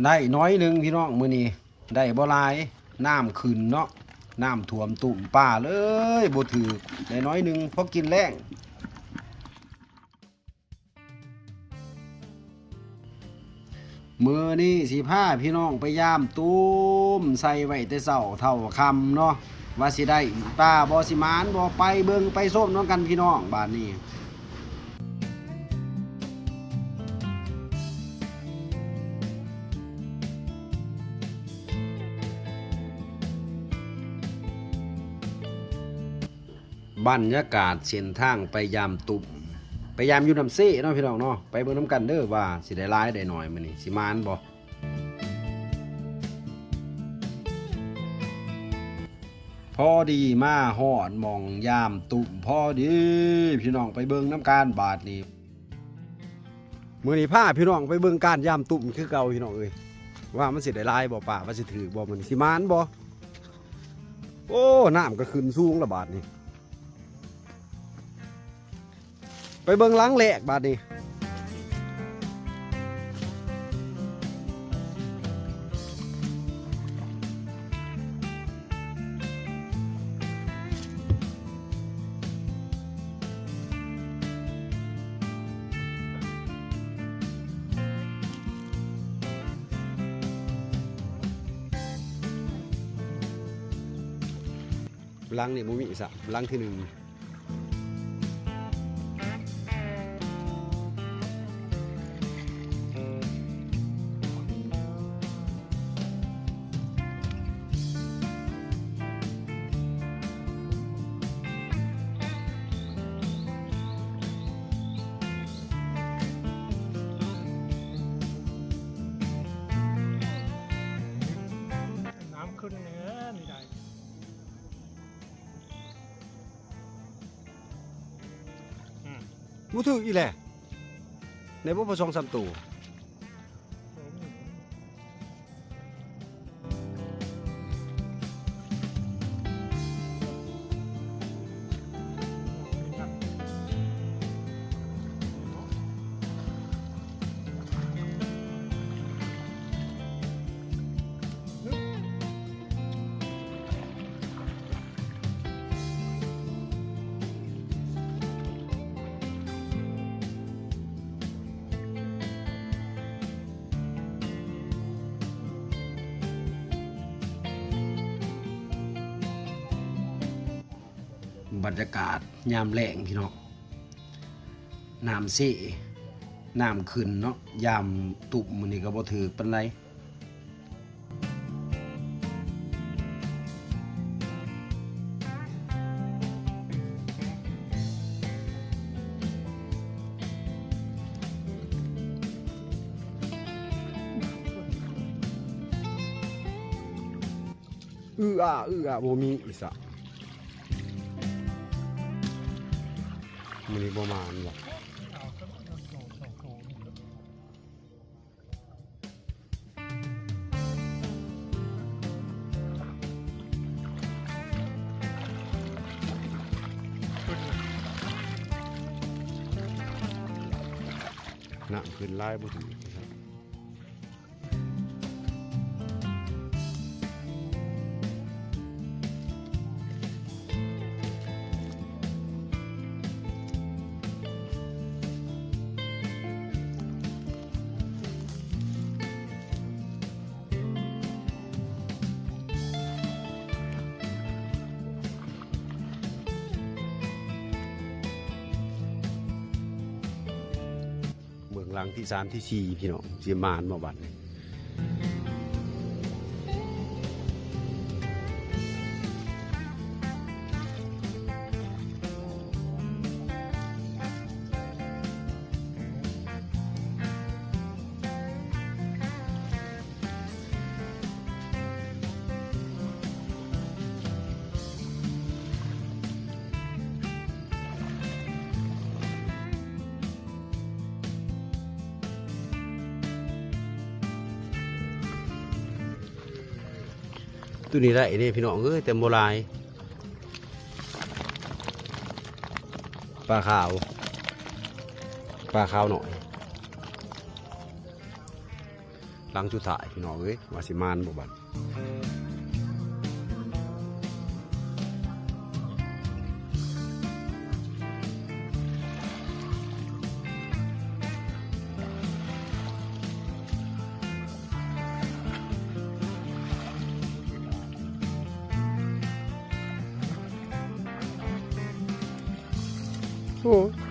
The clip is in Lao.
ໄດ້ໜ້ອຍໜຶ່ງພີ່ນ້ອງ ມື້ນີ້ໄດ້ບໍ່ຫຼາຍ ນ້ຳຂຶ້ນເນາະ ນ້ຳຖ້ວມຕຸ້ມ ປາເລີຍບໍ່ຖືກ ໄດ້ໜ້ອຍໜຶ່ງພໍກິນແລງ. ມື້ນີ້ຊິພາພີ່ນ້ອງໄປຢາມຕຸ້ມ ໃສ່ໄວ້ແຕ່ເຊົ້າເທົ່າຄ່ຳເນາະ ວ່າຊິໄດ້ປາບໍ່ ຊິໝານບໍ່ ໄປເບິ່ງໄປຊົມນຳກັນພີ່ນ້ອງ ບາດນີ້. ບັນຍາກາດເສັ້ນທາງໄປຢາມຕຸ້ມ ໄປຢາມຢູ່ນ້ຳເຊເນາະພີ່ນ້ອງເນາະ ໄປເບິ່ງນຳກັນເດີວ່າຊິໄດ້ຫຼາຍໄດ້ໜ້ອຍ ມື້ນີ້ຊິໝານບໍ່. ພໍດີມາຮອດໝ່ອງຢາມຕຸ້ມພໍດີ ພີ່ນ້ອງໄປເບິ່ງນຳກັນບາດນີ້. ມື້ນີ້ພາພີ່ນ້ອງໄປເບິ່ງການຢາມຕຸ້ມຄືເກົ່າພີ່ນ້ອງເອີຍ ວ່າມັນຊິໄດ້ຫຼາຍບໍ່ປາ ວ່າຊິຖືກບໍ່ ມື້ນີ້ຊິໝານບໍ່. ໂອ້ ນ້ຳກໍຂຶ້ນສູງລະບາດນີ້. ໄປເບິ່ງຫຼັງແລກບາດນີ້. ຫຼັງນີ້ບໍ່ມີຊະ ຫຼັງທີໜຶ່ງ. ນ້ຳຂຶ້ນແນ່ນີ້ໄດ໋. ອືມ ບໍ່ຖືກອີກແຫຼະ ໄດ້ບໍ່ພໍສອງສາມໂຕ. ບັນຍາກາດຍາມແລງພີ່ນ້ອງ ນ້ຳເຊ ນ້ຳຂຶ້ນເນາະ ຢາມຕຸ້ມມື້ນີ້ກໍບໍ່ຖືກປານໃດ. ອືອອາ ອືອອາ ບໍ່ມີອີກຊະ ມື້ນີ້ບໍ່ມານບໍ່. ນ້ຳຂຶ້ນຫຼາຍບໍ່ຖືກ. ເບິ່ງຫຼັງທີສາມທີສີ່ພີ່ນ້ອງ ຊິໝານບໍ່ບັດນີ້. ໂຕນີ້ໄດ້ເດ້ພີ່ນ້ອງເອີຍ ແຕ່ບໍ່ຫຼາຍ. ປາຂາວ ປາຂາວໜ້ອຍ. ຫຼັງສຸດທ້າຍພີ່ນ້ອງເອີຍ ວ່າຊິໝານບໍ່ບັດ. ໂອ້